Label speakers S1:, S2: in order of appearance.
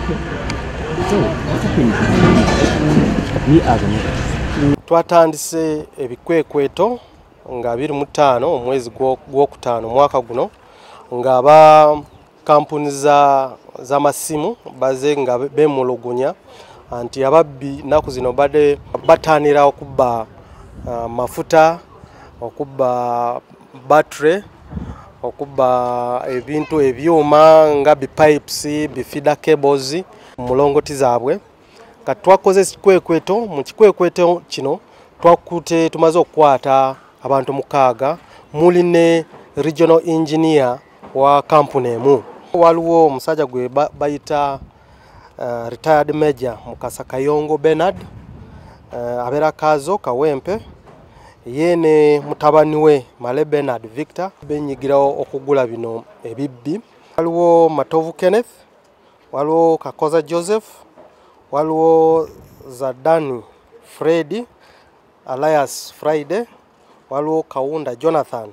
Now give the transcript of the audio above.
S1: So what happens me as a motorist?
S2: Twatandise ebikwekweto nga 25 omwezi gwokutaano omwaka guno, ng'aba kampuni z'amasimu baze nga beemulugunya nti ababbi nnaku zino badde batanira okubba mafuta, okubba battery, okubba ebintu ebyuma nga bipipes, bifeeder cables mu mulongoti zaabwe. Kati twakoze ekikwekweto. Mu kikwekweto kino twakutte, tumaze okukwata abantu 6, muli ne regional engineer wa kampuni emu. Waliwo omusajja gwe bayita retired major Mukasa Kayongo Bernard, abeera Kazo Kawempe, ye ne mutabani we Male Bernard Victor benyigirawo okugula bino ebibbi. Waliwo Matovu Kenneth, waliwo Kakoza Joseph, waliwo Zadani Fred alias Friday, waliwo Kawunda Jonathan.